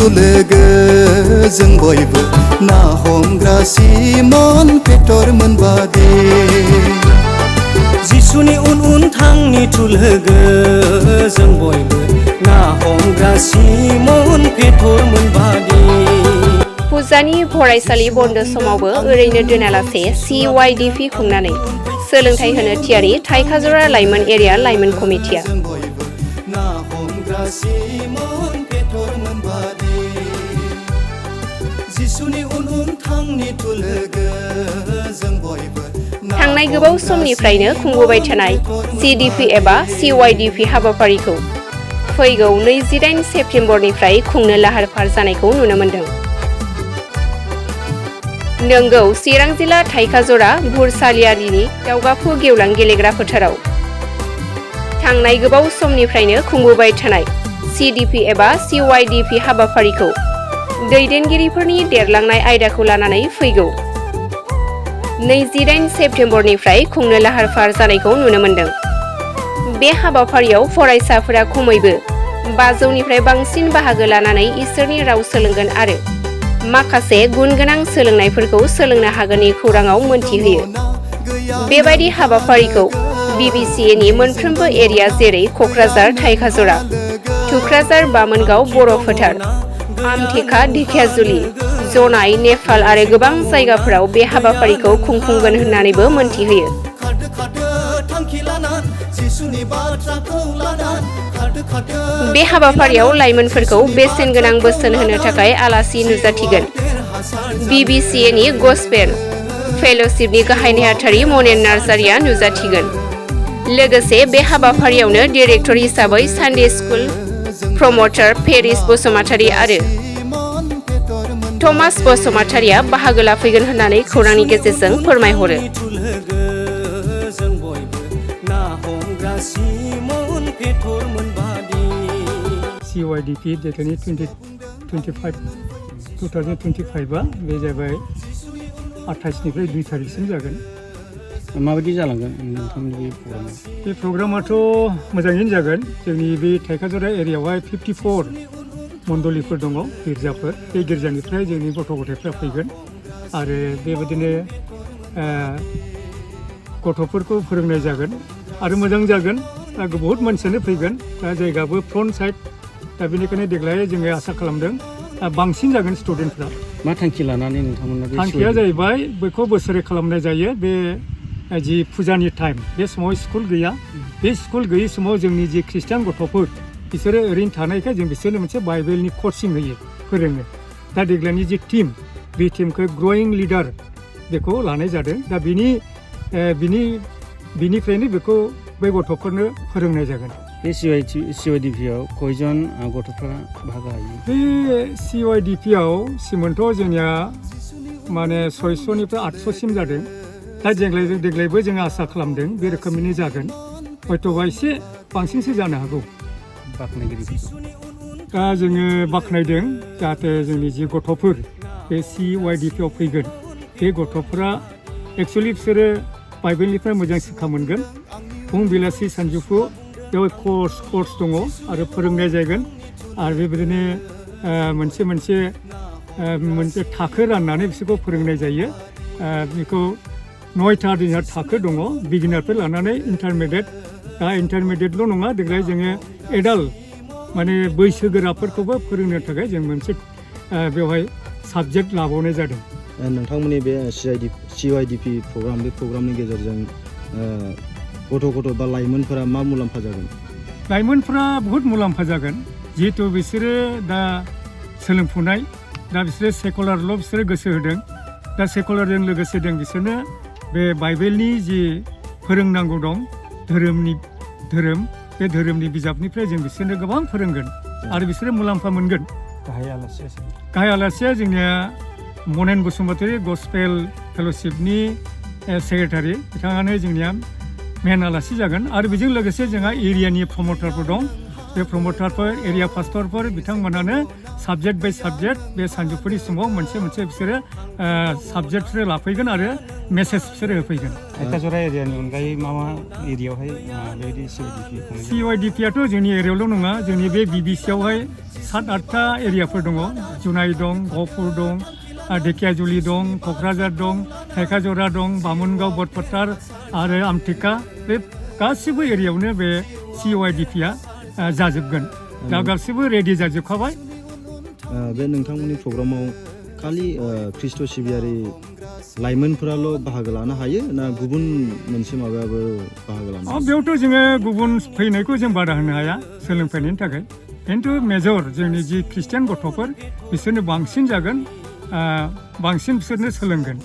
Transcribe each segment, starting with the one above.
लोगो जों बयबो ना हमग्रा सिमन पेटर मोनबादि जिसुनि उन उन थांनिथु लोगो जों बयबो ना हमग्रा सिमन पेटर मोनबादि फुजानि फरायसालि बन्द समावबो ओरैनो दोनालासे CYDP खुंनानै सोलोंथाइ होनो थियारि थाइखाजरा लाइमोन एरिया लाइमोन कमिटिया थांनाय गोबाव समनिफ्रायनो खुंबोबाय थानाय CDP एबा CYDP हाबाफारिखौ फैगौ 28 सेप्तेम्बरनिफ्राय खुंनो लाहार फाहार जानायखौ नुनो मोन्दों। नोंगौ चिरां जिल्ला थाइखाजरा बुरसालियारिनि दावगाफु गेवलां गेलेग्रा फोथाराव थांनाय गोबाव समनिफ्रायनो खुंबोबाय थानाय CDP एबा CYDP हाबाफारिखौ दैदेनगिरिफोरनि देरलांनाय आयदाखौ लानानै फैगौ 28 सेप्तेम्बरनिफ्राय खुंनो लाहार फाहार जानायखौ नुनो मोन्दों। बे हाबाफारियाव फरायसाफोरा खमैबो 500निफ्राय बांसिन बाहागो लानानै इसोरनि राव सोलोंगोन आरो माखासे गुनगोनां सोलोंनायफोरखौ सोलोंनो हागोननि खौराङाव मोनथिहोयो। बेबायदि हाबाफारिखौ BBCAनि मोनफ्रोमबो एरिया जेरै क'क्राझार थाइखाजरा, थुक्राझार बामोनगाव बर' फोथार, आमथेखा ढेकियाजुलि, जनाय नेपाल आरो गोबां जायगाफोराव बे हाबाफारिखौ खुंफुंगोन होननानैबो मोनथिहोयो। बे हाबाफारियाव लाइमोनफोरखौ बेसेन गोनां बोसोन होनो थाखाय आलासि नुजाथिगोन। BBCAनि गस्पेल फेल'शिपनि गाहाय नेहाथारि मनेन नार्जारिया नुजाथिगोन। लोगोसे बे हाबाफारियावनो डिरेक्टर हिसाबै Sunday school promoter Paris Basumatary आरो थमास बसुमतारीया बाहागो लाफैगोन होननानै खौरांनि गेजेरजों फोरमायहरो। CYDP डेटनि 2025 बे जाबाय 28निफ्राय 2 तारिखसिम जागोन। माबायदि जालांगोन नोंथांनि बे प्रग्रामा? बे प्रग्रामाथ' मोजाङैनो जागोन। जोंनि बे थाइखाजरा एरियायावहाय 54 मण्डलिफोर दङ, गिर्जाफोर। बे गिर्जानिफ्राय जोंनि गथ' गथायफ्रा फैगोन आरो बेबायदिनो गथ'फोरखौ फोरोंनाय जागोन आरो मोजां जागोन। बहुत मानसियानो फैगोन। दा जायगाबो फ्रन्ट साइड। दा बेनिखायनो देग्लाय जोङो आसा खालामदों बांसिन जागोन स्टुडेन्टफ्रा। मा थांखि लानानै नोंथांमोना? थांखिया जाहैबाय बेखौ बोसोरै खालामनाय जायो। बे जि फुजानि टाइम, बे समाव स्कुल गैया। बे स्कुल गैयै समाव जोंनि जि ख्रिस्टान गथ'फोर बिसोरो ओरैनो थानायखाय जों बिसोरनो मोनसे बाइबेलनि कचिं होयो, फोरोङो। दा देग्लायनि जि टीम, बे टीमखौ ग्रयिं लिडार बेखौ लानाय जादों। दा बिनिफ्रायनो बेखौ बै गथ'फोरनो फोरोंनाय जागोन। बे CYDPआव कयजन गथ'फ्रा बाहागो लायो? बे CYDPआव सिमोनथ' जोंनिया माने 600निफ्राय 800सिम जादों। दा देग्लायबो जोङो आसा खालामदों बे रोखोमैनो जागोन। हयथ'बा एसे बांसिनसो जानो हागौ। बाख्नायगिरिफोरखौ दा जोङो बाख्नायदों जाहाथे जोंनि जि गथ'फोर बे CYDPआव फैगोन, बे गथ'फोरा एक्सुवेलि बिसोरो बाइबेलनिफ्राय मोजां शिक्षा मोनगोन। फुं बेलासि सानजौफु बेयाव कर्स दङ आरो फोरोंनाय जागोन। आरो बेबायदिनो मोनसे थाखो राननानै बिसोरखौ फोरोंनाय जायो। बेखौ 9टा थाखो दङ, बिगिनारफोर लानानै इन्टारमिडियेट। दा इन्टारमिडियेटल' नङा, देग्लाय जोङो एडाल्ट माने बैसोगोराफोरखौबो फोरोंनो थाखाय जों मोनसे बेवहाय साबजेक्ट लाबावनाय जादों। नोंथांमोननि बे CYDP प्रग्राम, बे प्रग्रामनि गेजेरजों गथ' बा लाइमोनफोरा मा मुलाम्फा जागोन? लाइमोनफोरा बहुत मुलाम्फा जागोन। जिहेतु बिसोरो दा सोलोंफुनाय, दा बिसोरो सेकुलारल' बिसोरो गोसो होदों। दा सेकुलारजों लोगोसे बिसोरनो बे बाइबेलनि जि फोरोंनांगौ दं, धोरोम, बे धोरोमनि बिजाबनिफ्राय जों बिसोरनो गोबां फोरोंगोन आरो बिसोरो मुलाम्फा मोनगोन। गाहाय आलासिया जोंनिया मनेन बसुमतारी, गस्पेल फेल'शिपनि सेक्रेटारि। बिथाङानो जोंनिया मेन आलासि जागोन। आरो बेजों लोगोसे जोंहा एरियानि प्रमटारफोर दं, बे प्रमटारफोर एरिया पास्टरफोर बिथांमोनानो साबजेक्ट बाय साबजेक्ट बे सानजौफुनि समाव मोनसे बिसोरो साबजेक्टफोर लाफैगोन आरो मेसेज बिसोरो होफैगोन। धेकियाजुरा एरियानि अनगायै मा एरियायावहाय बेबायदि CYDP-आथ' जोंनि एरियायावल' नङा, जोंनि बे BBC-आवहाय 7-8टा एरियाफोर दङ। जुनाइ दं, गहपुर दं, धेकियाजुलि दं, क'क्राझार दं, धेकियाजुरा दं, बामुनगाव, बरपेटा आरो आमथेखा, बे गासिबो एरियायावनो बे CYDP-आ जाजोबगोन। दा गासिबो रेडि जाजोबखाबाय। बे नोंथांमोननि प्रग्रामाव खालि ख्रिस्ट' सिबियारि लाइमोनफोराल' बाहागो लानो हायो ना गुबुन मोनसे माबायाबो बाहागो लानो हायो? बेयावथ' जोङो गुबुन फैनायखौ जों बादा होनो हाया सोलोंफैनायनि थाखाय, खिन्थु मेजर जोंनि जि ख्रिस्टियान गथ'फोर बिसोरनो बांसिन जागोन, बांसिन बिसोरनो सोलोंगोन।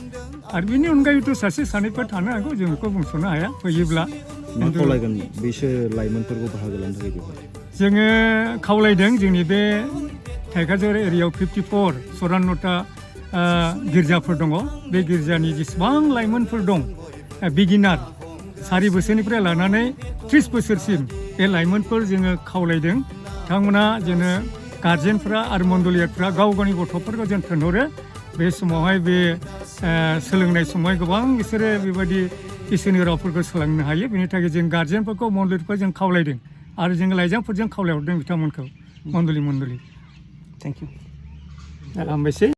आरो बिनि अनगायैथ' सासे सानैफोर थानो हागौ, जों बेखौ बुंस'नो हाया फैयोब्ला। मा खावलायगोन बिसोर लाइमोनफोरखौ बाहागो लानो थाखाय बेवहाय? जोङो खावलायदों जोंनि बे धेकियाजुरा एरियायाव 54 54टा गिर्जाफोर दङ। बे गिर्जानि जेसेबां लाइमोनफोर दं, बिगिनार 4 बोसोरनिफ्राय लानानै 30 बोसोरसिम बे लाइमोनफोर जोङो खावलायदों बिथांमोना जेन गार्जेनफ्रा आरो मण्डलियाफ्रा गाव गावनि गथ'फोरखौ जेन थिनहरो। बे समावहाय बे सोलोंनाय समावहाय गोबां बिसोरो बेबायदि इसोरनि रावफोरखौ सोलोंनो हायो। बेनि थाखाय जों गार्जेनफोरखौ मण्डलिफोरखौ जों खावलायदों आरो जों लाइजामफोरजों खावलायहरदों बिथांमोनखौ मण्डलि। Thank you. हामबायसै।